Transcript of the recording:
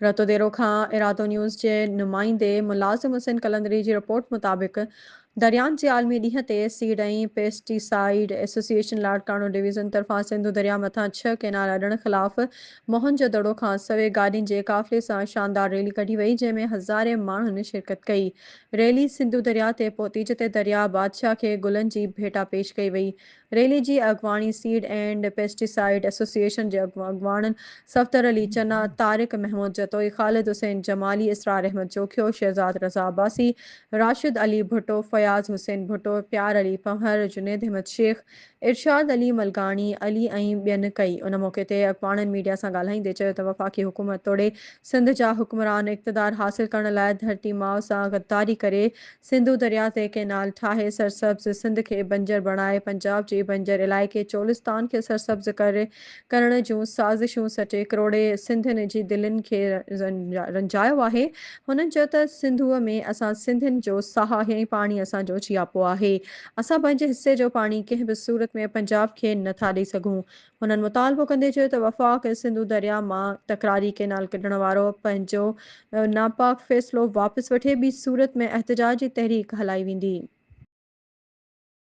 رتوديرو کان ارادو نيوز جي نمائندي ملازم حسين قلندري جي رپورٽ مطابق دريائن جي عالمي ڏينهن تي seed ۽ pesticide association Larkana division طرفان سنڌو درياء مٿان ڇهه ڪئنال اڏڻ خلاف موهن جو دڙو کان سوين گاڏين جي قافلي سان شاندار ريلي ڪڍي وئي جنهن ۾ هزارين ماڻهن شرڪت ڪئي ريلي سنڌو درياء تي پهتي جتي درياء بادشاهه کي گلن جي ڀيٽا پيش ڪئي وئي ريلي جي اڳواڻي سيڊ اينڊ پيسٽيسائيڊ ايسوسيئيشن جي اڳواڻن صفدر علي چنا، طارق محمود جتوئي، خالد حسين جمالي، اسرار احمد جوکيو، شهزاد رضا عباسي، راشد علي ڀٽو، فياض حسين ڀٽو، پيار علي پنهور، جنيد احمد شيخ، ارشاد علي ملغاڻي، علي ۽ ٻين ڪئي. ان موقعي تي اڳواڻن ميڊيا سان ڳالهائيندي چيو ته وفاقي حڪومت توڙي سنڌ جا حڪمران اقتدار حاصل ڪرڻ لاء ڌرتي ماء سان غداري ڪري سنڌو درياء تي ڪئنال ٺاهي سرسبز سنڌ کي بنجر بڻائي پنجاب جي بنجر علائقي چولستان کي سرسبز ڪرڻ جون سازشون سٽي ڪروڙين سنڌين جي دلين کي رنجايو آهي. هنن چيو ته سنڌوء ۾ اسان سنڌين جو ساهه آهي ۽ پاڻي اسان جو جياپو آهي. اسان پنهنجي حصي جو پاڻي ڪنهن به صورت ۾ پنجاب کي نه ٿا ڏئي سگهون. هنن مطالبو ڪندي چيو ته وفاق سنڌو درياء مان تڪراري ڪئنال ڪڍڻ وارو پنهنجو ناپاڪ فيصلو واپس وٺي ٻي صورت ۾ احتجاجي تحريڪ هلائي ويندي.